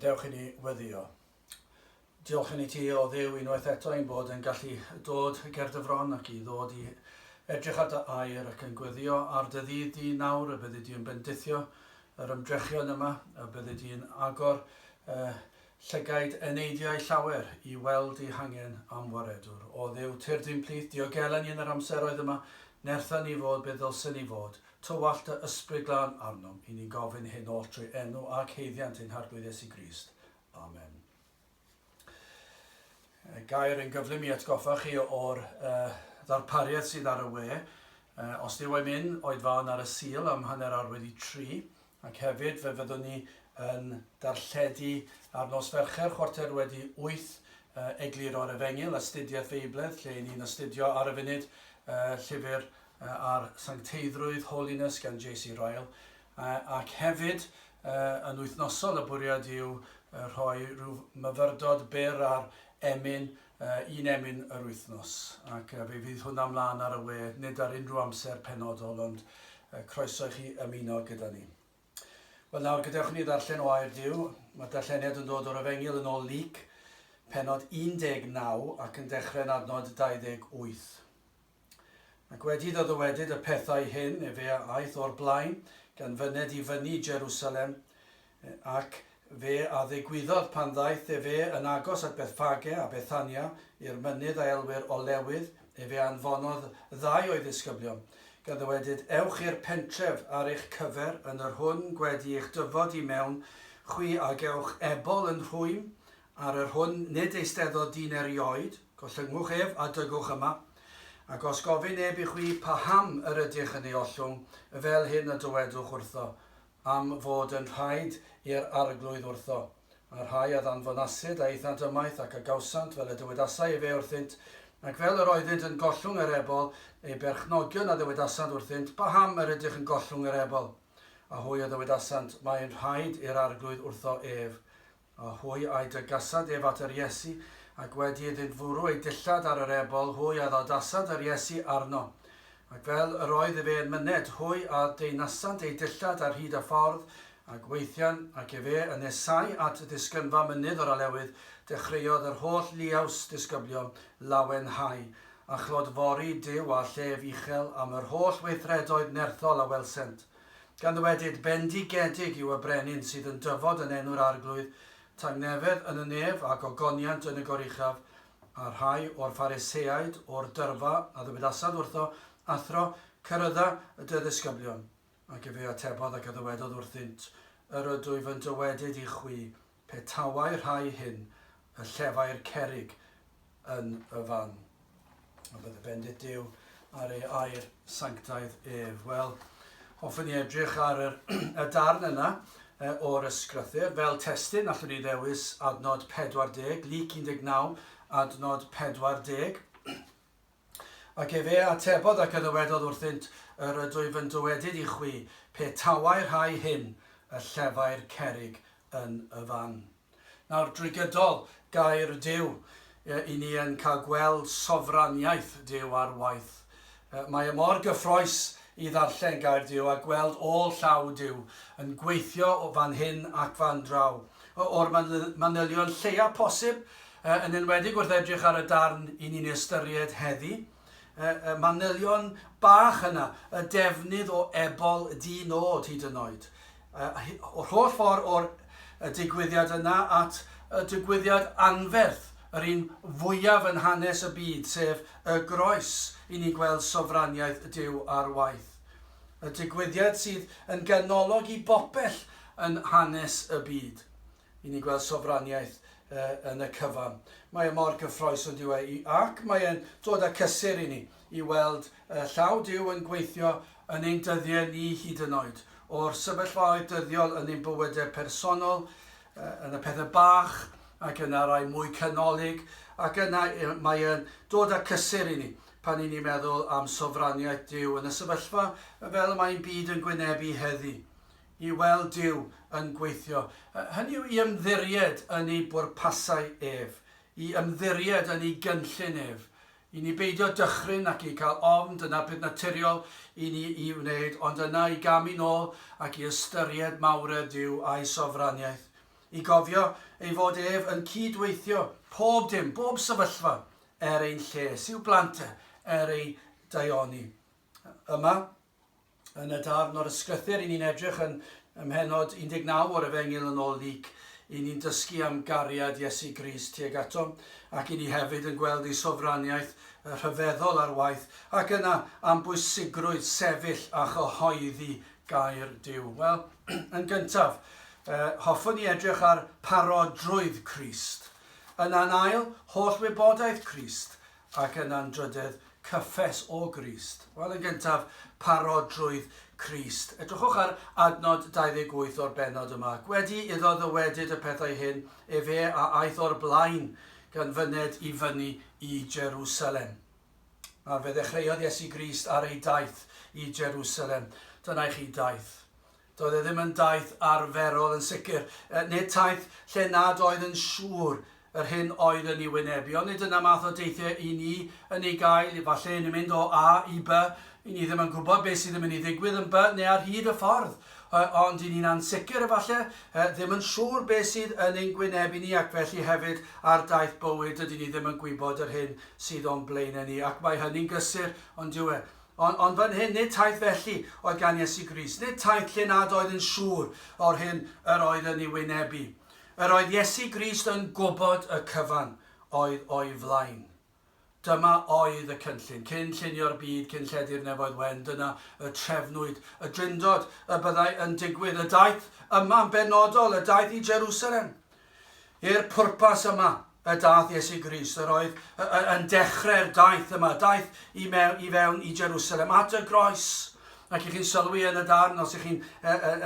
Gadewch i ni weddio. Diolch i ni ti, o Dduw, unwaith eto ein bod yn gallu dod ger dy fron ac i ddod i edrych ar dy air ac yn gweddio ar dy ddydd di nawr y byddi di yn bendithio yr ymdrechion yma, y byddi di'n agor uh, llygaid eneidiau llawer i weld eu hangen am waredwr. O Dduw, tyrd i'n plith, diogela ni yn yr amseroedd yma, nertha ni fod be ddylsen ni fod, Tywallt dy Ysbryd Glân arnom, i ni'n gofyn hyn oll trwy enw ac haeddiant ein Harglwydd Iesu Grist. Amen. Gair yn gyflym i atgoffa chi o'r uh, ddarpariaeth sydd ar y we. Uh, os dyw e'n mynd, oedfaon ar y Sul am 3:30, ac hefyd fe fyddwn ni yn darlledu ar nos Fercher 8:15 egluro'r Efengyl, astudiaeth Feibledd, lle ni'n astudio ar y funud uh, llyfr ar Sancteiddrwydd, Holiness, gan JC Ryle, ac hefyd yn wythnosol y bwriad yw rhoi rhyw myfyrdod byr ar emyn, un emyn yr wythnos, ac fe fydd hwnna mlaen ar y we, nid ar unrhyw amser penodol, ond croeso i chi ymuno gyda ni. Wel nawr, gadewch i ni ddarllen o air Duw. Mae'r darlleniad yn dod o'r Efengyl yn ôl Luc, pennod 19 ac yn dechrau yn adnod 28. Ac wedi iddo ddywedyd y pethau hyn, efe a aeth o'r blaen, gan fyned i fyny i Jerusalem, ac fe a ddigwyddodd pan ddaeth efe yn agos at Bethffage a Bethania, i'r mynydd a elwir Olewydd, efe a anfonodd ddau o'i ddisgyblion, gan ddywedyd, Ewch i'r pentref ar eich cyfer, yn yr hwn gwedi eich dyfod i mewn, chwi a gewch ebol yn rhwym, ar yr hwn nid eisteddodd dyn erioed, gollyngwch ef, a dygwch yma. Ac os gofyn neb i chwi paham yr ydych yn ei ollwng, fel hyn y dywedwch wrtho, am fod yn rhaid i'r Arglwydd wrtho. A'r rhai a ddanfonasid a aethant ymaith ac a gawsant fel y dywedasai efe wrthynt, ac fel yr oeddynt yn gollwng yr ebol, ei berchnogion a ddywedasant wrthynt, Paham yr ydych yn gollwng yr ebol? A hwy a ddywedasant, Mae yn rhaid i'r Arglwydd wrtho ef. A hwy a'i dygasant ef at yr Iesu, ac wedi iddynt fwrw eu dillad ar yr ebol, hwy a ddodasant yr Iesu arno. Ac fel yr oedd efe yn myned, hwy a deunasant eu dillad ar hyd y ffordd, ac weithian, ac efe yn nesau at ddisgynfa mynydd yr Olewydd, dechreuodd yr holl liaws disgyblion lawenhau, a chlodfori Duw â llef uchel am yr holl weithredoedd nerthol a welsent. Gan ddywedyd, Bendigedig yw y brenin sydd yn dyfod yn enw'r Arglwydd, tangnefedd yn y nef a gogoniant yn y goruchaf. A rhai o'r Phariseaid o'r dyrfa a ddywedasant wrtho, Athro, cerydda dy ddisgyblion. Ac efe atebodd ac a ddywedodd wrthynt, Yr ydwyf yn dywedyd i chwi, pe tawai rhai hyn, y llefai'r cerrig yn y fan. A bydde bendith Duw ar ei air sanctaidd ef. Wel, hoffwn i edrych ar yr, y darn yna o'r ysgrythyr. Fel testun, allwn ni ddewis adnod 40, Luc 19, adnod 40. Ac efe a atebodd ac a ddywedodd wrthynt, Yr ydwyf yn dywedyd i chwi, pe tawai rhai hyn, y llefai'r cerrig yn y fan. Nawr, drwy gydol gair Duw, i ni yn cael gweld sofraniaeth Duw ar waith. Mae e mor gyffroes i ddarllen gair Duw a gweld ôl llaw Duw yn gweithio o fan hyn ac fan draw. O'r manylion lleia posib, yn enwedig wrth edrych ar y darn i ni'n ei ystyried heddi, y manylion bach yna, y defnydd o ebol di-nod hyd yn oed, O'r holl ffordd o'r digwyddiad yna at y digwyddiad anferth, yr un fwyaf yn hanes y byd, sef y groes, i ni'n gweld sofraniaeth Duw ar waith. Y digwyddiad sydd yn ganolog i bopeth yn hanes y byd. I ni'n gweld sofraniaeth yn y cyfan. Mae e mor gyffroes ond yw e, ac mae e'n dod â cysur i ni i weld llaw Duw yn gweithio yn ein dyddiau ni hyd yn oed, o'r sefyllfaoedd dyddiol yn ein bywydau personol, yn y pethau bach, ac yna rai mwy canolig, ac yna mae e'n dod â cysur i ni pan i ni'n meddwl am sofraniaeth Duw yn y sefyllfa fel y mae'n byd yn gwynebu heddi. I weld Duw yn gweithio, hynny yw i ymddiried yn ei bwrpasau ef, i ymddiried yn ei gynllun ef, i ni beidio dychryn ac i cael ofn, dyna peth naturiol i ni i wneud, ond yna i gamu nôl ac i ystyried mawredd Duw a'i sofraniaeth. I gofio ei fod ef yn cyd-weithio pob dim, bob sefyllfa, er ein lles, i'w blant e, er ei daioni. Yma, yn y darn o'r ysgrythur, i ni'n edrych yn ym mhennod 19 o'r Efengyl yn ôl Luc, i ni'n dysgu am gariad Iesu Grist tuag ato, ac i ni hefyd yn gweld ei sofraniaeth rhyfeddol ar waith, ac yna am bwysigrwydd sefyll a chyhoeddi gair Duw. Wel, yn gyntaf, eh, hoffwn i edrych ar parodrwydd Crist. Yna'n ail, holl wybodaeth Crist, ac yna'n drydedd, cyffes o Grist. Wel, yn gyntaf, parodrwydd Crist. Edrychwch ar adnod 28 o'r bennod yma. Ac wedi iddo ddywedyd y pethau hyn, efe a aeth o'r blaen, gan fyned i fyny i Jerusalem. Nawr fe ddechreuodd Iesu Grist ar ei daith i Jerusalem. Dyna i chi daith. Doedd e ddim yn daith arferol yn sicr, nid taith lle nad oedd yn siŵr yr hyn oedd yn ei wynebu. Ond nid dyna math o deithiau i ni yn ei gael, falle yn mynd o A i B, i ni ddim yn gwybod beth sydd yn mynd i ddigwydd yn B neu ar hyd y ffordd. Ond i ni'n ansicr efallai, ddim yn siŵr beth sydd yn ein gwynebu ni ac felly hefyd ar daith bywyd dydyn ni ddim yn gwybod yr hyn sydd o'n blaenau ni. Ac mae hynny'n gysur, ond dyw e. Ond, ond fan hyn, nid taith felly oedd gan Iesu Grist, nid taith lle nad oedd yn siŵr o'r hyn yr oedd yn ei wynebu. Yr oedd Iesu Grist yn gwybod y cyfan oedd o'i flaen. Dyma oedd y cynllun. Cyn llunio'r byd, cyn lledu'r nefoedd wen, dyna y trefnwyd y Drindod y byddai yn digwydd, y daith yma yn benodol, y daith i Jerusalem. I'r pwrpas yma y daeth Iesu Grist, yr oedd yn dechrau'r daith yma, daith i mewn, i fewn i Jerusalem, at y groes. Ac i chi'n sylwi yn y darn, os ych chi'n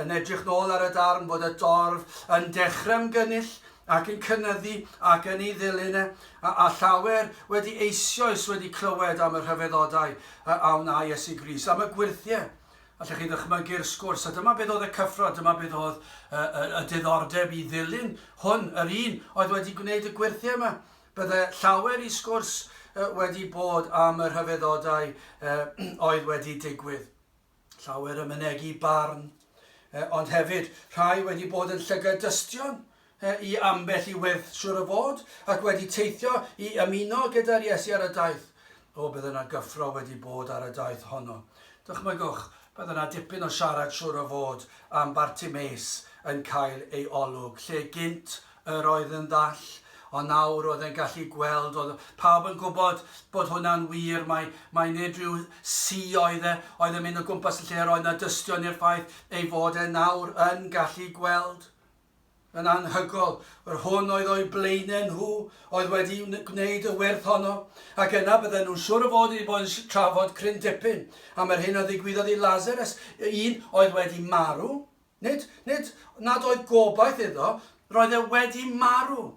yn edrych nôl ar y darn, bod y dorf yn dechrau ymgynnull ac yn cynyddu ac yn ei ddilyn e, a, a llawer wedi eisioes wedi clywed am y rhyfeddodau a wna Iesu Grist, am y gwyrthiau. Allech chi ddychmygu'r sgwrs, a dyma beth oedd y cyffro, dyma beth oedd y, y, y diddordeb i ddilyn hwn, yr un oedd wedi gwneud y gwyrthiau yma. Bydde llawer i sgwrs wedi bod am y rhyfeddodau oedd wedi digwydd. Llawer yn mynegi barn, ond hefyd rhai wedi bod yn llygad-dystion i ambell i wyrth siŵr o fod, ac wedi teithio i ymuno gyda'r Iesu ar y daith. O, bydde 'na gyffro wedi bod ar y daith honno. Dychmygwch, bydde 'na dipyn o siarad siŵr o fod am Bartimeus yn cael ei olwg, lle gynt yr oedd yn ddall, ond nawr oedd e'n gallu gweld, oedd pawb yn gwybod bod hwnna'n wir, mai, mai nid rhyw si oedd e, oedd yn mynd o gwmpas y lle, roedd 'na dystion i'r ffaith ei fod e nawr yn gallu gweld. Yn anhygoel, yr hwn oedd o'u blaenau nhw oedd wedi gwneud y wyrth honno, ac yna bydden nhw'n siŵr o fod wedi bod yn trafod cryn dipyn am yr hyn a ddigwyddodd i Lazarus, un oedd wedi marw. Nid, nid nad oedd gobaith iddo, roedd e wedi marw.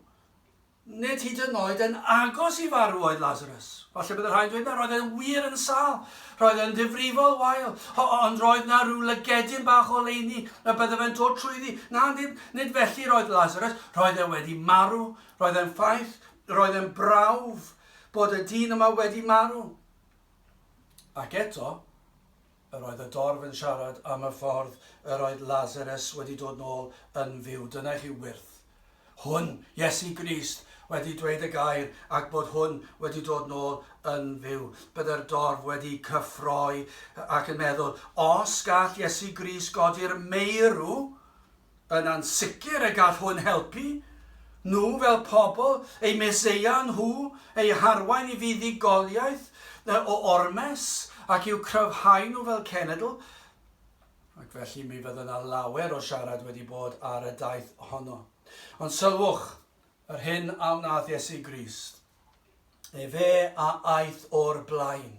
Nid hyd yn oed yn agos i farw oedd Lazarus. Falle bydd y rhai'n dweud, na, roedd e'n wir yn sâl. Roedd e'n ddifrifol wael. Ond roedd na rhyw lygedyn bach o oleuni y bydde fe'n dod trwyddi. Na, nid, nid felly roedd Lazarus. Roedd e wedi marw. Roedd e'n ffaith. Roedd e'n brawf bod y dyn yma wedi marw. Ac eto, Yr oedd y dorf yn siarad am y ffordd yr oedd Lazarus wedi dod nôl yn fyw. Dyna i chi wyrth. Hwn, Iesu Grist, wedi dweud y gair ac bod hwn wedi dod nôl yn fyw. Bydde'r dorf wedi cyffroi ac yn meddwl, os gall Iesu Grist godi'r meirw, Yna'n sicr y gall hwn helpu nhw fel pobl, eu Meseia nhw, eu harwain i fuddugoliaeth o ormes ac i'w cryfhau nhw fel cenedl. Ac felly mi fydde yna lawer o siarad wedi bod ar y daith honno. Ond sylwch, yr hyn a wnaeth Iesu Grist. Efe a aeth o'r blaen.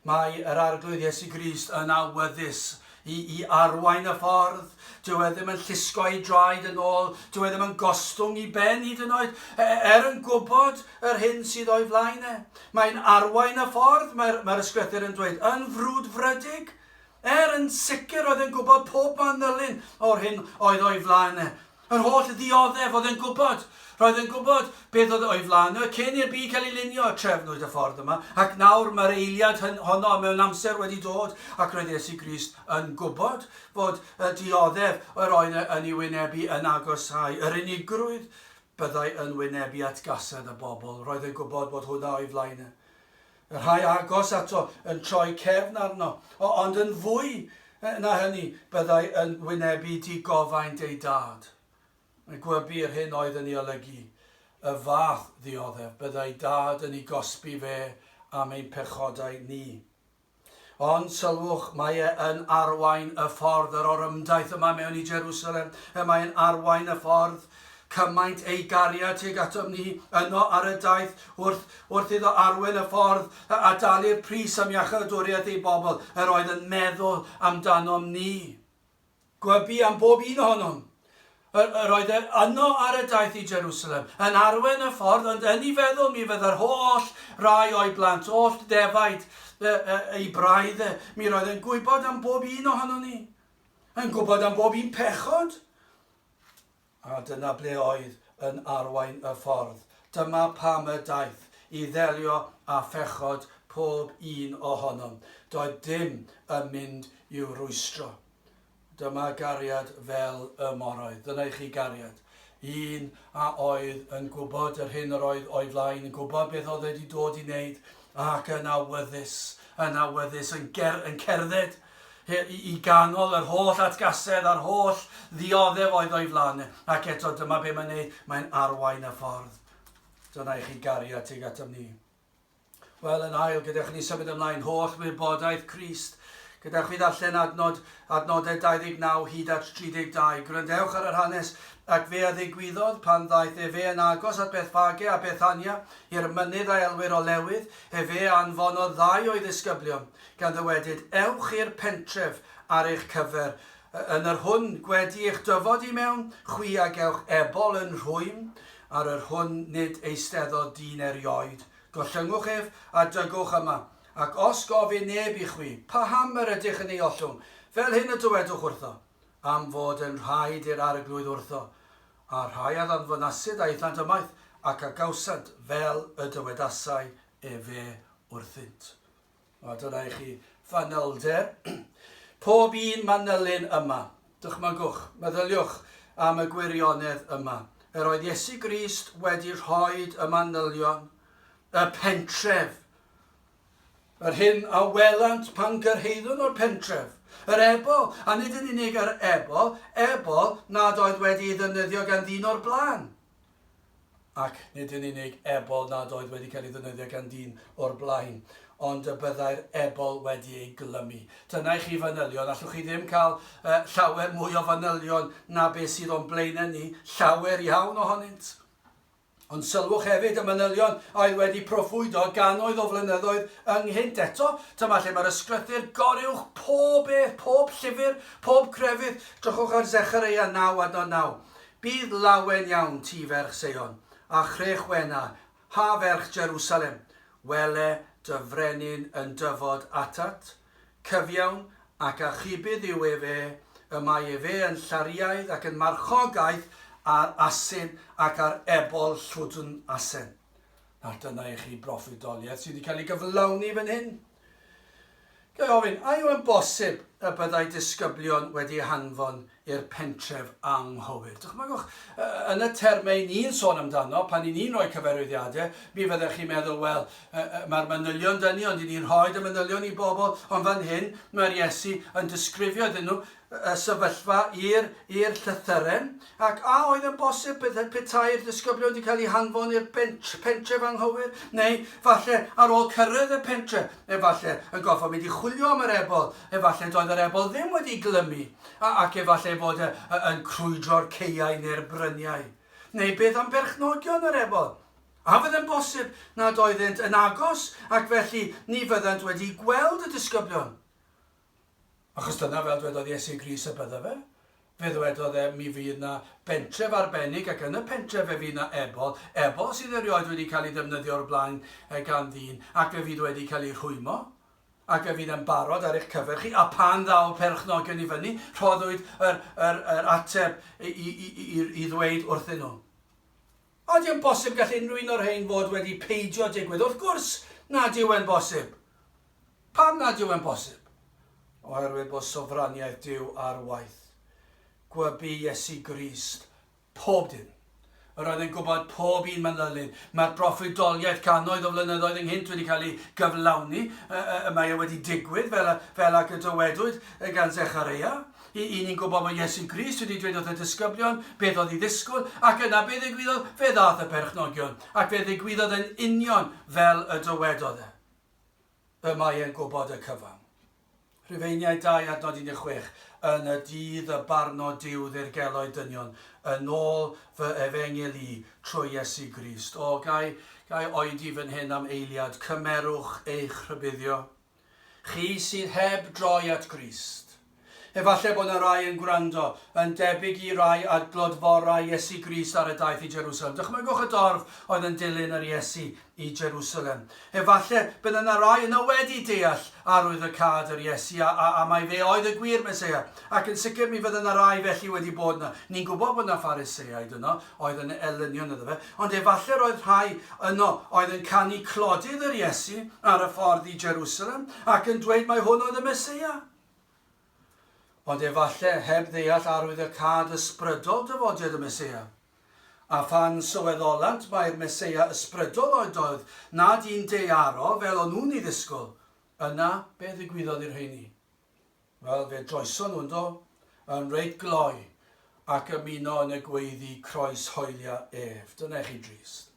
Mae yr Arglwydd Iesu Grist yn awyddus i, i arwain y ffordd. Dyw e ddim yn llusgo ei draed yn ôl, dyw e ddim yn gostwng i ben hyd yn oed, e, e, er yn gwybod yr hyn sydd o'i flaen e. Mae'n arwain y ffordd, mae'r mae ysgrythur yn dweud, yn frwdfrydig. Er yn sicr oedd yn gwybod pob manylyn o'r hyn oedd o'i flaen e. Yr holl ddioddef, oedd e'n gwybod. Roedd e'n gwybod beth oedd o'i flaen e cyn i'r byd cael ei lunio, trefnwyd y ffordd yma, ac nawr mae'r eiliad hyn, honno mewn amser wedi dod, ac roedd Iesu Grist yn gwybod fod y dioddef yr oedd e yn ei wynebu yn agosáu, yr unigrwydd byddai yn wynebu atgasedd y bobl, roedd e'n gwybod bod hwnna o'i flaen e. Y rhai agos ato yn troi cefn arno, o, ond yn fwy na hynny, byddai yn wynebu digofaint ei dad. Yn gwybu yr hyn oedd yn ei olygu, y fath ddioddef, byddai dad yn ei gosbi fe am ein pechodau ni. Ond sylwch, mae e yn arwain y ffordd, yr orymdaith yma mewn i Jerusalem, y mae'n arwain y ffordd. Cymaint ei gariad tuag atom ni yno ar y daith wrth, wrth iddo arwain y ffordd a, a dalu'r pris am iachawdwriaeth ei bobl, yr oedd yn meddwl amdanom ni. Gwybu am bob un ohonom. Yr, yr oedd e yno ar y daith i Jerusalem, yn arwain y ffordd, ond yn ei feddwl mi fydda'r holl rai o'i blant, holl ddefaid ei braidd e, mi roedd e'n gwybod am bob un ohonon ni. Yn gwybod am bob un pechod. A dyna ble oedd yn arwain y ffordd. Dyma pam y daeth, i ddelio â phechod pob un ohonom. Doedd dim yn mynd i'w rwystro. Dyma gariad fel y moroedd. Dyna i chi gariad. Un a oedd yn gwybod yr hyn yr oedd o'i flaen, yn gwybod beth oedd wedi dod i wneud, ac yn awyddus, yn awyddus, yn, ger, yn cerdded i ganol yr holl atgasedd a'r holl ddioddef oedd o'i flaen e. Ac eto dyma be mae'n neud, mae'n arwain y ffordd. Dyna i chi gariad tuag atom ni. Wel, yn ail, gyda chni symud ymlaen, holl wybodaeth Crist. Gyda chwi ddarllen adnod, adnodau 29 hyd at 32. Gwrandewch ar yr hanes, ac fe a ddigwyddodd pan ddaeth efe yn agos at Bethfage a Bethania, i'r mynydd a elwir Olewydd, efe a anfonodd ddau o'i ddisgyblion, gan ddywedyd, Ewch i'r pentref ar eich cyfer, yn yr hwn gwedi eich dyfod i mewn, chwi a gewch ebol yn rhwym, ar yr hwn nid eisteddodd dyn erioed. Gollyngwch ef, a dygwch yma. Ac os gofyn neb i chwi, Paham yr ydych yn ei ollwng? Fel hyn y dywedwch wrtho, Am fod yn rhaid i'r Arglwydd wrtho. A'r rhai a ddanfonasid aethant ymaith, ac a gawsant fel y dywedasai efe wrthynt. A dyna i chi fanylder. Pob un manylyn yma. Dychmygwch, meddyliwch am y gwirionedd yma. Yr oedd Iesu Grist wedi rhoi y manylion, y pentref, yr hyn a welant pan gyrhaeddwn o'r pentref, yr ebol, a nid yn unig yr ebol, ebol nad oedd wedi ei ddefnyddio gan ddyn o'r blaen. Ac nid yn unig ebol nad oedd wedi cael ei ddefnyddio gan ddyn o'r blaen, ond y byddai'r ebol wedi ei glymu. Dyna i chi fanylion. Allwch chi ddim cael uh, llawer mwy o fanylion na beth sydd o'n blaenau ni, llawer iawn ohonynt. Ond sylwch hefyd y manylion a oedd wedi proffwydo gannoedd o flynyddoedd ynghynt. Eto, dyma lle mae'r ysgrythur goruwch pob beth, pob llyfr, pob crefydd. Drychwch ar Zechareia 9 adnod 9. Bydd lawen iawn ti, ferch Seion, a chrech wena, ha ferch Jerusalem, wele dy frenin yn dyfod atat, cyfiawn ac achubydd yw efe, y mae efe yn llariaidd ac yn marchogaeth ar asyn ac ar ebol llwdn asen. Nawr dyna i chi broffwydoliaeth sydd wedi cael ei gyflawni fan hyn. Ga i ofyn, a yw e'n bosib y byddai disgyblion wedi eu hanfon i'r pentref anghywir? Dychmygwch, yn y termau ni'n sôn amdano, pan 'y ni'n rhoi cyfarwyddiadau, mi fyddech chi'n meddwl, wel, mae'r manylion 'da ni, ond 'y ni'n rhoi y manylion i bobl, ond fan hyn, mae'r Iesu yn disgrifio iddyn nhw y sefyllfa i'r i'r llythyren, ac a oedd yn bosib bydd petai'r disgyblion wedi cael eu hanfon i'r pentref anghywir, neu falle ar ôl cyrraedd y pentre, efallai yn gorfod mynd i chwilio am yr ebol, efallai doedd yr ebol ddim wedi glymu, a, ac efallai fod e, yn crwydro'r caeau neu'r bryniau. Neu beth am berchnogion yr ebol? A fydd yn bosib nad oeddynt yn agos ac felly ni fyddant wedi gweld y disgyblion? Achos dyna fel dwedodd Iesu Grist y bydde fe. Fe ddwedodd e, mi fydd 'na bentref arbennig ac yn y pentref fe fydd 'na ebol, ebol sydd erioed wedi cael ei ddefnyddio o'r blaen gan ddyn, ac fe fydd wedi cael ei rhwymo. Ac fe fydd yn barod ar eich cyfer chi, a phan ddaw perchnogion i fyny, rhoddwyd yr, yr, yr ateb i, i, i, i, i ddweud wrthyn nhw. Ydy o'n bosib gall unrhyw un o'r rhain fod wedi peidio digwydd? Wrth gwrs nad yw e'n bosib! Pam nad yw e'n bosib? Oherwydd bod sofraniaeth Duw ar waith. Gwybu Iesu Grist pob dim. Yr oedd yn gwybod pob un manylyn. Mae'r broffwydoliaeth cannoedd o flynyddoedd ynghynt wedi cael ei gyflawni. Y mae e wedi digwydd fel, fel ac y dywedwyd gan Zechareia. I, i ni'n gwybod bod Iesu Grist wedi dweud wrth y disgyblion beth oedd i ddisgwyl, ac yna be ddigwyddodd? Fe ddaeth y perchnogion, ac fe ddigwyddodd yn union fel y dywedodd e. Y mae e'n gwybod y cyfan. Rhufeiniaid 2 adnod 16, Yn y dydd y barno Duw ddirgeloedd dynion, yn ôl fy efengyl i, trwy Iesu Grist. O, ga i, ga i oedi fan hyn am eiliad, cymerwch eich rhybuddio. Chi sydd heb droi at Grist. Efallai bod 'na rai yn gwrando, yn debyg i rai a glodforai Iesu Grist ar y daith i Jerusalem. Dychmygwch y dorf oedd yn dilyn yr Iesu i Jerusalem. Efallai bydd yna rai yno wedi deall arwyddocâd yr Iesu a, a, a mai fe oedd y gwir Meseia. Ac yn sicr mi fydd yna rai felly wedi bod yna. Ni'n gwybod bod yna Phariseaid yno oedd yn elynion iddo fe, ond efallai roedd rhai yno oedd yn canu clodydd yr Iesu ar y ffordd i Jerusalem ac yn dweud mai hwn oedd y Meseia. Ond efallai heb ddeall arwyddocâd ysbrydol dyfodiad y Meseia. A phan sylweddolant mai'r Meseia ysbrydol oedd oedd, nad un daearol fel o'n nhw'n ei ddisgwyl, yna be ddigwyddodd i'r rheini? Wel, fe droeson nhw, yndo, yn reit gloi, ac ymuno yn y gweiddi croes hoelia ef. Dyna i chi drist.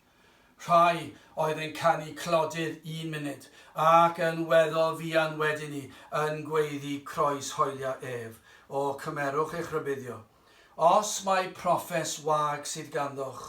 Rhai oedd yn canu clodydd un munud, ac yn weddol fuan wedyn 'ny yn gweiddi croes hoelia ef. O, cymerwch eich rhybuddio. Os mai proffes wag sydd ganddoch,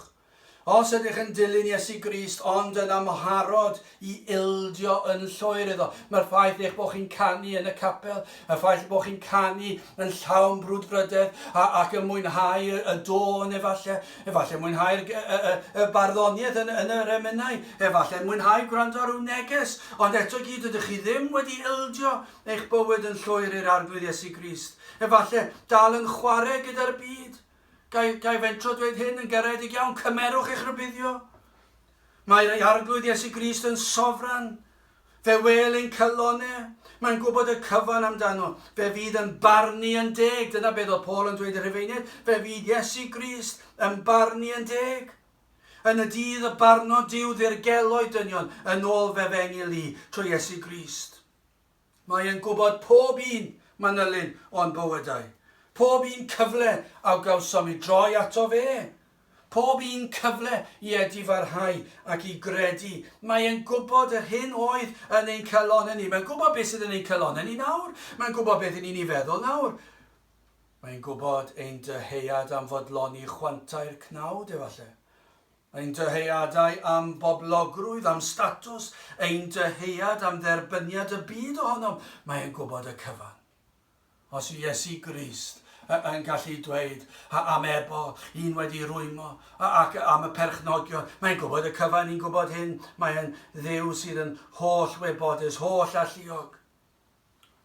Os ydych yn dilyn Iesu Grist ond yn amharod i ildio yn llwyr iddo, mae'r ffaith eich bod chi'n canu yn y capel, y ffaith bod chi'n canu yn llawn brwdfrydedd a, ac yn mwynhau y, y dôn efallai, efallai mwynhau'r y, y, y barddoniaeth yn, yn yr emynau, efallai mwynhau gwrando ar ryw neges, ond eto i gyd ydych chi ddim wedi ildio eich bywyd yn llwyr i'r Arglwydd Iesu Grist. Efallai dal yn chwarae gyda'r byd. Ga i, ga i fentro dweud hyn yn garedig iawn, cymerwch eich rhybuddio. Mae'r Arglwydd Iesu Grist yn sofran. Fe wel ein calonau. Mae'n gwybod y cyfan amdano. Fe fydd yn barnu yn deg. Dyna beth oedd Paul yn dweud i'r Rhufeiniaid. Fe fydd Iesu Grist yn barnu yn deg. Yn y dydd y barno Duw ddirgeloedd dynion yn ôl f'efengyl i trwy Iesu Grist. Mae e'n gwybod pob un manylyn o'n bywydau, pob un cyfle a gawsom i droi ato fe, pob un cyfle i edifarhau ac i gredu. Mae e'n gwybod yr hyn oedd yn ein calonnau ni. Mae'n gwybod beth sydd yn ein calonnau ni nawr. Mae'n gwybod beth 'y ni'n ei feddwl nawr. Mae'n gwybod ein dyhead am fodloni chwantau'r cnawd, efallai. Ein dyheadau am boblogrwydd, am statws, ein dyhead am dderbyniad y byd ohonom, mae e'n gwybod y cyfan. Os yw Iesu Grist yn gallu dweud am ebol, un wedi rwymo, ac am y perchnogion, mae'n gwybod y cyfan, ni'n gwybod hyn, mae e'n Dduw sydd yn holl wybodus, holl alluog.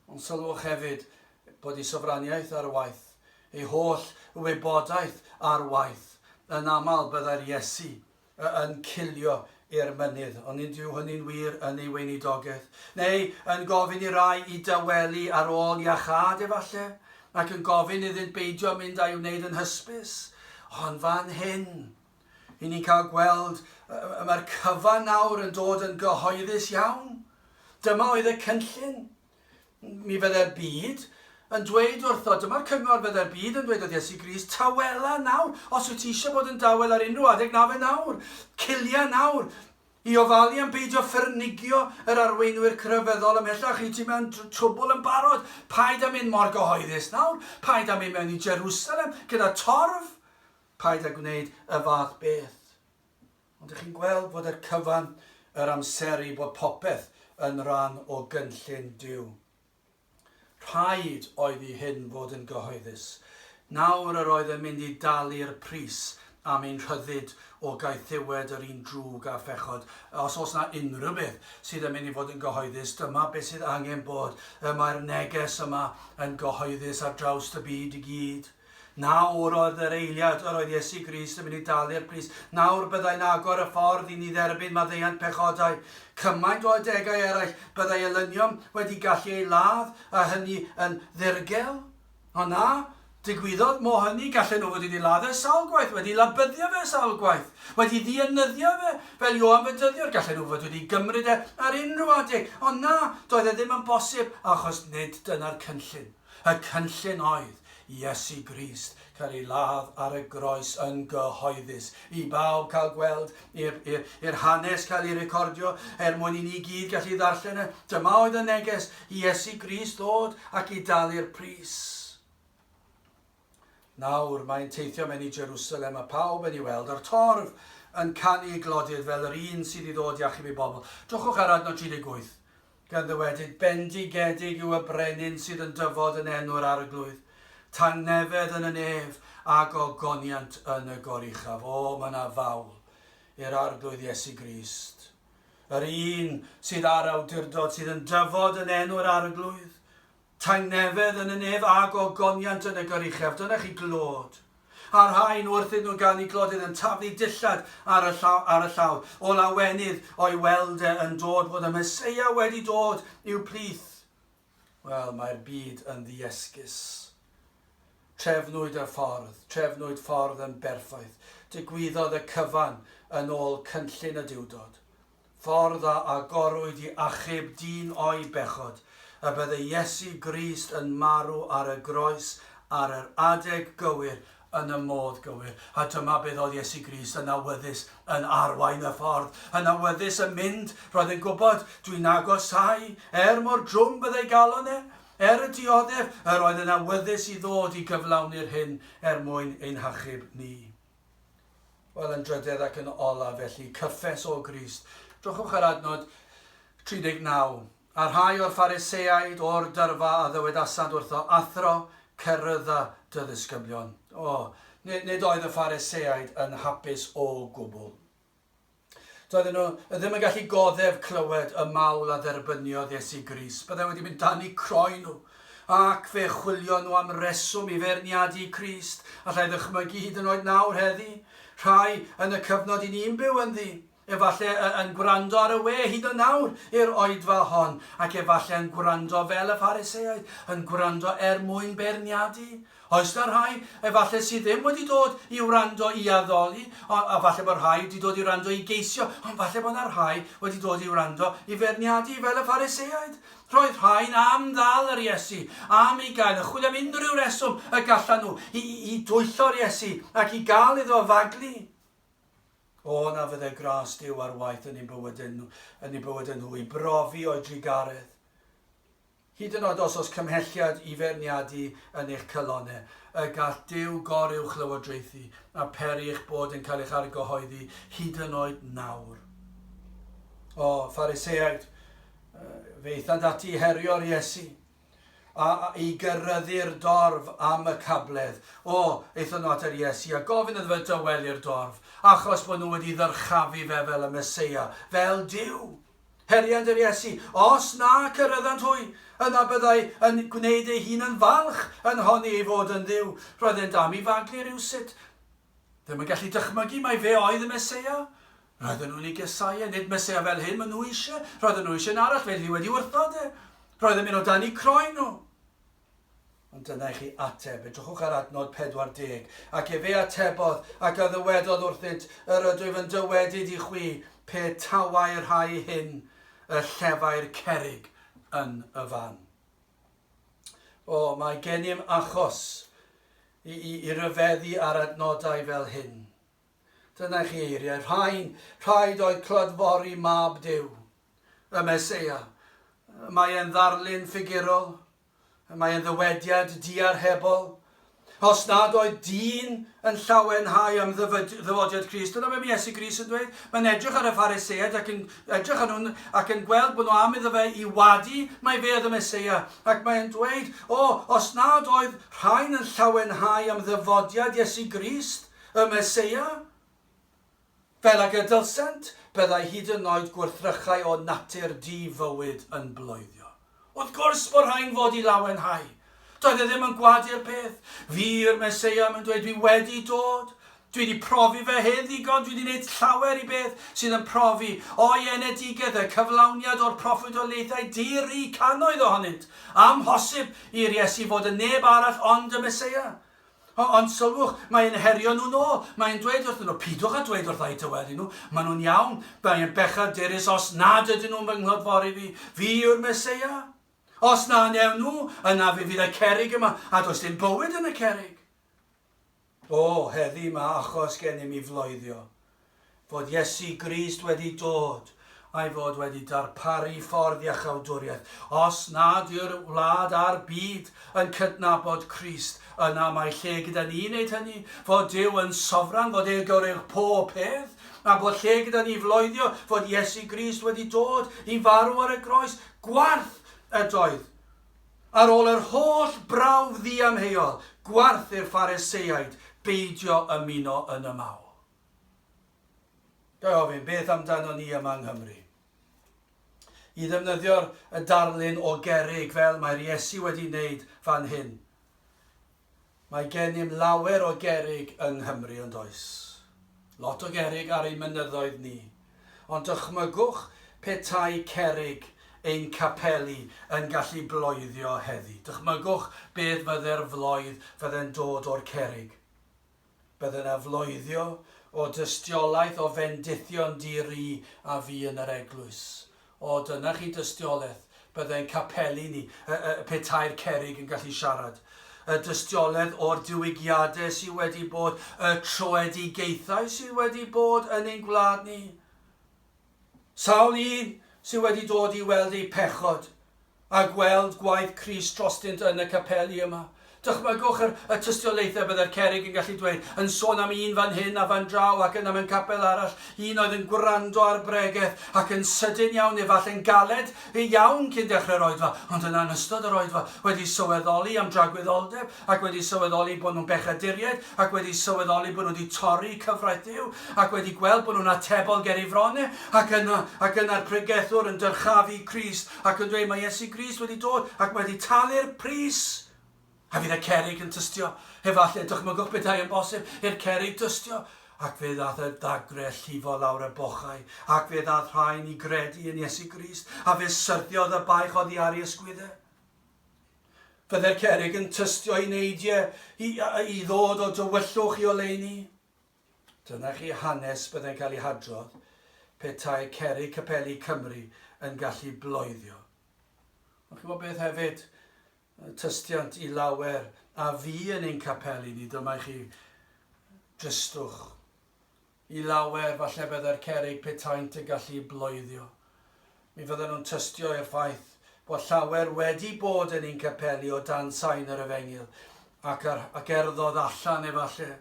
Ond sylwch hefyd bod ei sofraniaeth ar waith, ei holl wybodaeth ar waith. Yn aml byddai'r Iesu yn cilio i'r mynydd, ond nid yw hynny'n wir yn ei weinidogaeth. Neu yn gofyn i rai i dawelu ar ôl iachâd efallai, ac yn gofyn iddynt beidio mynd a'i wneud yn hysbys. Ond fan hyn, i ni'n cael gweld, mae'r cyfan nawr yn dod yn gyhoeddus iawn. Dyma oedd y cynllun. Mi fydde'r byd yn dweud wrtho, dyma'r cyngor fydde'r byd yn dweud wrth Iesu Grist, tawela nawr, os wyt ti eisiau bod yn dawel ar unrhyw adeg, na fe nawr, cilia nawr, i ofalu am beidio ffyrnigio yr arweinwyr crefyddol ymhellach, i ti mewn trwbwl yn barod, paid â mynd mor gyhoeddus nawr, paid â mynd mewn i Jerusalem gyda torf, paid â gwneud y fath beth. Ond dych chi'n gweld fod y cyfan, yr amseru, bod popeth yn ran o gynllun Duw. Rhaid oedd i hyn fod yn gyhoeddus. Nawr yr oedd yn mynd i dalu'r pris am ein rhyddid o gaethiwed yr un drwg a phechod. Os oes 'na unrhyw beth sydd yn mynd i fod yn gyhoeddus, dyma beth sydd angen bod. Y mae'r neges yma yn gyhoeddus ar draws y byd i gyd. Nawr oedd yr eiliad yr oedd Iesu Grist yn mynd i dalu'r pris. Nawr byddai'n agor y ffordd i ni dderbyn maddeuant pechodau. Cymaint o adegau eraill byddai elynion wedi gallu ei ladd, a hynny yn ddirgel. Ond na, digwyddodd mo hynny, gallen nhw fod wedi ladd e sawl gwaith, wedi labyddio fe sawl gwaith, wedi ddienyddio fe, fel Ioan Fedyddiwr, gallen nhw fod wedi gymryd e ar unrhyw adeg, ond na, doedd e ddim yn bosib, achos nid dyna'r cynllun. Y cynllun oedd i Iesu Grist cael ei ladd ar y groes yn gyhoeddus, i bawb cael gweld, i'r, i'r, i'r hanes cael ei recordio, er mwyn i ni gyd gallu ddarllen e. Dyma oedd y neges, i Iesu Grist ddod ac i dalu'r pris. Nawr mae'n teithio mewn i Jerusalem a pawb yn ei weld, a'r torf yn canu ei glodydd fel yr un sydd i ddod i achub ei bobl. Drychwch ar adnod 38. Gan ddywedyd, Bendigedig yw y brenin sydd yn dyfod yn enw'r Arglwydd, tangnefedd yn y nef, a gogoniant yn y goruchaf. O, mae yna fawl i'r Arglwydd Iesu Grist, yr un sydd â'r awdurdod, sydd yn dyfod yn enw'r Arglwydd, Tangnefedd yn y nef a gogoniant yn y goruchaf. Dyna chi glod. A'r rhain wrth iddyn nhw ganu clodydd yn taflu dillad ar y llaw, ar y llawr, o lawenydd o'i weld e yn dod fod y Meseia wedi dod i'w plith. Wel, mae'r byd yn ddiesgus. Trefnwyd y ffordd, trefnwyd ffordd yn berffaith. Digwyddodd y cyfan yn ôl cynllun y Duwdod. Ffordd a agorwyd i achub dyn o'i bechod, y bydde Iesu Grist yn marw ar y groes ar yr adeg gywir yn y modd gywir. A dyma beth oedd Iesu Grist yn awyddus yn arwain y ffordd, yn awyddus yn mynd, roedd yn gwybod, dwi'n agosáu, er mor drwm byddai galon e, er y dioddef, yr oedd yn awyddus i ddod i gyflawni'r hyn er mwyn ein hachub ni. Wel, yn drydedd ac yn olaf, felly, cyffes o Grist. Drychwch ar adnod 39. A rhai o'r Phariseaid o'r dyrfa a ddywedasant wrtho, Athro, cerydda dy ddisgyblion. O, nid, nid oedd y Phariseaid yn hapus o gwbl. Doedden nhw ddim yn gallu goddef clywed y mawl a dderbyniodd Iesu Grist. Byddai wedi mynd dan eu croen nhw. Ac fe chwilion nhw am reswm i feirniadu Crist. Alla i ddychmygu hyd yn oed nawr heddi, rhai yn y cyfnod i ni'n byw ynddi, efallai yn gwrando ar y we hyd yn nawr i'r oedfa hon, ac efallai yn gwrando fel y Phariseaid, yn gwrando er mwyn beirniadu. Oes 'na rhai, efallai, sydd ddim wedi dod i wrando i addoli, a, a falle bod rhai wedi dod i wrando i geisio, ond falle bod 'na rhai wedi dod i wrando i feirniadu, fel y Phariseaid. Roedd rhai'n am ddal yr Iesu, am ei gael, yn chwilio am unrhyw reswm y gallan nhw i, i, i dwyllo'r Iesu ac i gael iddo faglu. O, na fyddai gras Duw ar waith yn eu bywydau nhw, yn eu bywydau nhw, i brofi o'i drugaredd. Hyd yn oed os oes cymhelliad i feirniadu yn eich calonnau, y gall Duw goruwchlywodraethu a pheri eich bod yn cael eich argyhoeddi hyd yn oed nawr. O, Phariseaid, fe aethant ati i herio'r Iesu, a i gyryddu'r dorf am y cabledd. O, aethon nhw at yr Iesu a gofyn iddo fe dywelu'r dorf, achos bod nhw wedi ddyrchafu fe fel y Meseia, fel Duw. Heriant yr Iesu, Os na cyryddant hwy, yna byddai yn gwneud ei hun yn falch yn honni ei fod yn Dduw. Roedd e'n dam i faglu rywsut. Ddim yn gallu dychmygu mai fe oedd y Meseia. Roedden nhw'n ei gesau e, nid Meseia fel hyn maen nhw eisiau. Roedden nhw eisiau un arall, fe hi wedi wrthod e. Roedd yn mynd o dan eu croen nhw. Ond dyna i chi ateb. Edrychwch ar adnod 40. Ac efe atebodd, ac a ddywedodd wrthynt, Yr ydwyf yn dywedyd i chwi, pe tawai'r rhai hyn y llefai'r cerrig yn y fan. O, mae gennym achos i, i, i ryfeddu ar adnodau fel hyn. Dyna i chi eiriau. Rhain, rhaid oedd clodfori mab Duw, y Meseia. Mae e'n ddarlun ffigurol. Mae e'n ddywediad diarhebol. Os nad oedd dyn yn llawenhau am ddyfodiad Crist, dyna be mae Iesu Grist yn dweud. Mae'n edrych ar y Phariseaid ac yn edrych ar nhw ac yn gweld bod nhw am iddo fe i wadu mai fe oedd y Meseia. Ac mae'n dweud, o, os nad oedd rhain yn llawenhau am ddyfodiad Iesu Grist, y Meseia? Fel ag y dylsent, byddai hyd yn oed gwrthrychau o natur di-fywyd yn bloeddio. Wrth gwrs bod rhain fod i lawenhau. Doedd e ddim yn gwadu'r peth. Fi yw'r Meseia, mae'n dweud, dwi wedi dod. Dwi wedi profi fe hen ddigon, dwi wedi gwneud llawer i beth sydd yn profi o'i enedigedd, y cyflawniad o'r proffwydoliaethau di-ri, cannoedd ohonynt. Amhosib i'r Iesu fod yn neb arall ond y Meseia. O, ond sylwch, mae e'n herio nhw'n ôl. Mae e'n dweud wrthyn nhw, pidwch â dweud wrtha i tyweli nhw. Maen nhw'n iawn. Mae e'n bechadurus os nad ydyn nhw'n fy nghlodfori fi. Fi yw'r Meseia. Os na wnewn nhw, yna fe fydd y cerrig yma, a does dim bywyd yn y cerrig. O, heddi mae achos gennym i floeddio fod Iesu Grist wedi dod a'i fod wedi darparu ffordd iachawdwriaeth. Os nad yw'r wlad a'r byd yn cydnabod Crist, yna mae lle gyda ni i wneud hynny, fod Duw yn sofran, fod e goruwch pob peth, a bod lle gyda ni floeddio fod Iesu Grist wedi dod i farw ar y groes. Gwarth ydoedd. Ar ôl yr holl brawf ddiamheuol, gwarth i'r Phariseaid beidio ymuno yn y mawl. Ga i ofyn, beth amdano ni yma yng Nghymru? I ddefnyddio'r y darlun o gerrig fel mae'r Iesu wedi wneud fan hyn. Mae gennym lawer o gerrig yng Nghymru, yn does? Lot o gerrig ar ein mynyddoedd ni. Ond dychmygwch petai cerrig ein capeli yn gallu bloeddio heddi. Dychmygwch beth fydde'r floedd fydde'n dod o'r cerrig. Bydde 'na floeddio o dystiolaeth o fendithion di-ri a fu yn yr eglwys. O, dyna chi dystiolaeth. Bydde'n capeli ni, y, y, petai'r cerrig yn gallu siarad. Y dystiolaeth o'r diwygiadau sydd wedi bod, y troedigaethau sydd wedi bod yn ein gwlad ni. Sawl un sydd wedi dod i weld eu pechod a gweld gwaith Crist drostynt yn y capeli yma. Dychmygwch yr, y tystiolaethau bydde'r cerrig yn gallu dweud, yn sôn am un fan hyn a fan draw ac yna mewn capel arall, un oedd yn gwrando ar bregeth ac yn sydyn iawn, efallai'n galed iawn cyn dechrau'r oedfa, ond yna yn ystod yr oedfa wedi sylweddoli am dragwyddoldeb ac wedi sylweddoli bod nhw'n bechaduriaid, ac wedi sylweddoli bod nhw wedi torri cyfraith Duw, ac wedi gweld bod nhw'n atebol ger ei fron e, ac yna, ac yna'r pregethwr yn dyrchafu Crist, ac yn dweud, mae Iesu Grist wedi dod, ac mae wedi talu'r pris. A fydd y cerrig yn tystio. Efallai, dychmygwch petai yn bosib i'r cerrig dystio. Ac fe ddaeth y ddagre llifo lawr y bochau, ac fe ddaeth rhain i gredu yn Iesu Grist, a fe syrthiodd y baich oddi ar ei ysgwyddau. Fydde'r cerrig yn tystio i neidiau i, i ddod o dywyllwch i oleuni. Dyna chi hanes bydde'n cael ei hadrodd petai cerrig capeli Cymru yn gallu bloeddio. Ond chi'n gwybod beth hefyd, tystiant i lawer a fu yn ein capeli ni, dyma i chi dristwch. I lawer, falle byddai'r cerrig petaent yn gallu bloeddio. Mi fydden nhw'n tystio i'r ffaith bod llawer wedi bod yn ein capeli o dan sain yr Efengyl, ac, ar, ac erddodd allan efalle,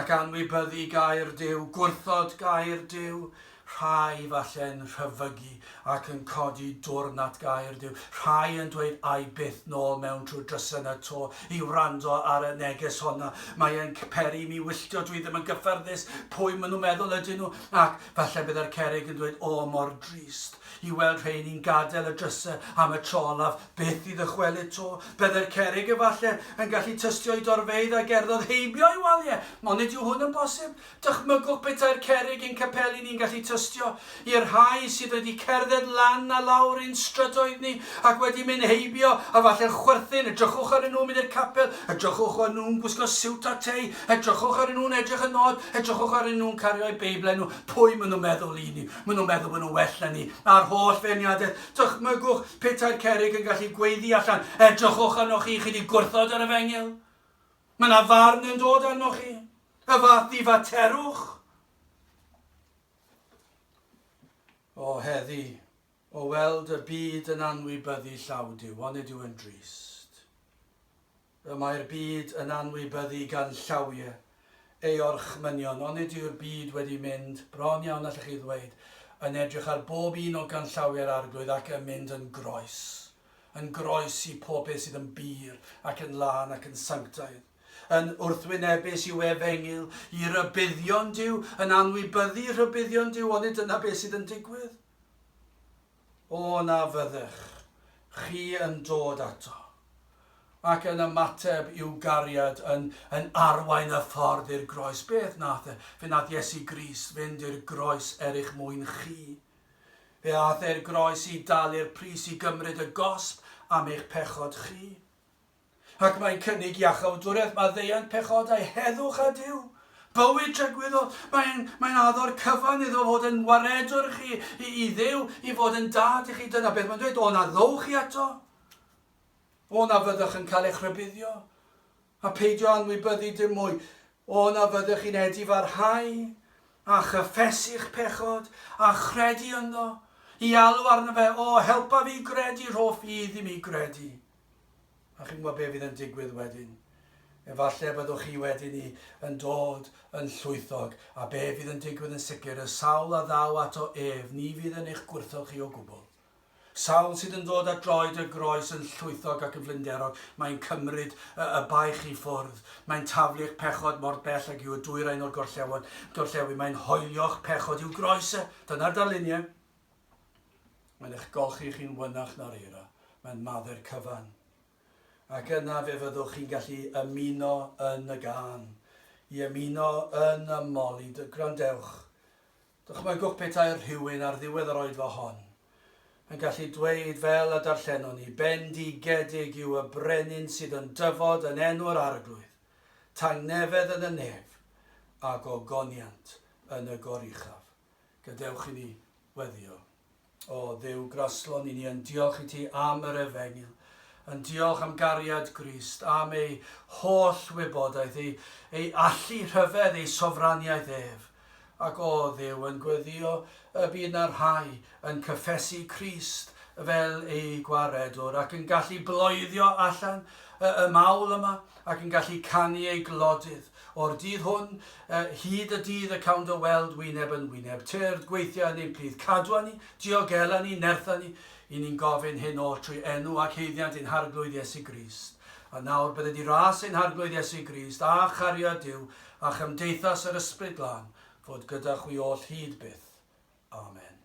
ac anwybyddu gair Duw, gwrthod gair Duw, rhai falle'n rhyfygu ac yn codi dwrn at gair Duw, rhai yn dweud ai byth nôl mewn trwy drysau 'na 'to i wrando ar y neges honna, mae e'n peri i mi wylltio, dwi ddim yn gyffyrddus, pwy maen nhw'n meddwl ydyn nhw? Ac falle byddai'r cerrig yn dweud o mor drist i weld rheini'n gadael y drysau am y tro olaf, byth i ddychwelyd 'to. Byddai'r cerrig efalle yn gallu tystio i dorfeydd a gerddodd heibio i waliau, onid yw hwn yn bosib? Dychmygwch petai'r cerrig ein capeli ni'n gallu tystio i'r rhai sydd wedi cerdded lan a lawr ein strydoedd ni ac wedi mynd heibio a falle'n chwerthin, edrychwch arnyn nhw'n mynd i'r capel, edrychwch arnyn nhw'n gwisgo siwt a tei, edrychwch arnyn nhw'n edrych yn od, edrychwch arnyn nhw'n cario eu Beiblau nhw, pwy maen nhw'n meddwl i ni, maen nhw'n meddwl bod nhw'n well na ni, a'r holl feirniadaeth. Dychmygwch petai'r cerrig yn gallu gweiddi allan, edrychwch arnoch chi, chi wedi gwrthod yr efengyl. Mae 'na farn yn dod arnoch chi. Y fath ddifaterwch. O, heddi, o weld y byd yn anwybyddu llaw Duw, onid yw yn drist? Y mae'r byd yn anwybyddu ganllawiau ei orchmynion, onid yw'r byd wedi mynd, bron iawn allech chi ddweud, yn edrych ar bob un o ganllawiau'r Arglwydd ac yn mynd yn groes, yn groes i pob beth sydd yn bur ac yn lân ac yn sanctaidd. Yn wrthwynebus i'w efengyl, i rybuddion Duw, yn anwybyddu rhybuddion Duw, onid dyna beth sydd yn digwydd? O na fyddech chi yn dod ato, ac yn ymateb i'w gariad yn, yn arwain y ffordd i'r groes. Beth nath e? Fe nath Iesu Grist fynd i'r groes er eich mwyn chi. Fe ath e'r groes i dalu'r pris i gymryd y gosb am eich pechod chi. Ac mae'n cynnig iachawdwriaeth, maddeuant pechodau, heddwch â Duw, bywyd tragwyddol. Mae'n, mae'n addo'r cyfan iddo fod yn waredwr chi i, i Dduw, i fod yn dad i chi. Dyna beth mae'n dweud, o na ddowch chi ato. O na fyddwch yn cael eich rhybuddio. A peidio anwybyddu dim mwy. O na fyddwch chi'n edifarhau a chyffesu'ch pechod a chredu ynddo. I alw arno fe, o helpa fi gredu, rho ffydd i mi gredu. A chi'n gwybod be fydd yn digwydd wedyn? Efallai byddwch chi wedyn i yn dod yn llwythog, a be fydd yn digwydd yn sicr, y sawl a ddaw ato ef, ni fydd yn eich gwrthod chi o gwbl. Sawl sydd yn dod at droed y groes yn llwythog ac yn flinderog, mae'n cymryd y, y baich i ffwrdd, mae'n taflu eich pechod mor bell ag yw y dwyrain o'r gorllewin, gorllewin, mae'n hoelio'ch pechod i'w groes e. Dyna'r darluniau. Mae'n eich golchi chi'n wynach na'r eira. Mae'n maddau'r cyfan. Ac yna fe fyddwch chi'n gallu ymuno yn y gân. I ymuno yn y moli. Gwrandewch. Dychmygwch petai rhywun ar ddiwedd yr oedfa hon yn gallu dweud fel y darllenwn ni, Bendigedig yw y brenin sydd yn dyfod yn enw'r Arglwydd, tangnefedd yn y nef, a gogoniant yn y goruchaf. Gadewch i ni weddïo. O Dduw graslon, i ni yn diolch i ti am yr efengyl, yn diolch am gariad Grist, am ei holl wybodaeth, ei, ei allu rhyfedd, ei sofraniaeth ef. Ac o Dduw, yn gweddïo y bydd na rhai yn cyffesu Crist fel eu gwaredwr ac yn gallu bloeddio allan y, y mawl yma ac yn gallu canu ei glodydd o'r dydd hwn hyd y dydd y cawn dy weld wyneb yn wyneb. Tyrd, gweithia yn ein plith, cadwa ni, diogela ni, nertha ni, i ni'n gofyn hyn oll trwy enw ac haeddiant ein Harglwydd Iesu Grist. A nawr bydded i ras ein Harglwydd Iesu Grist, a chariad Duw, a chymdeithas yr Ysbryd Glân, fod gyda chwi oll hyd byth. Amen.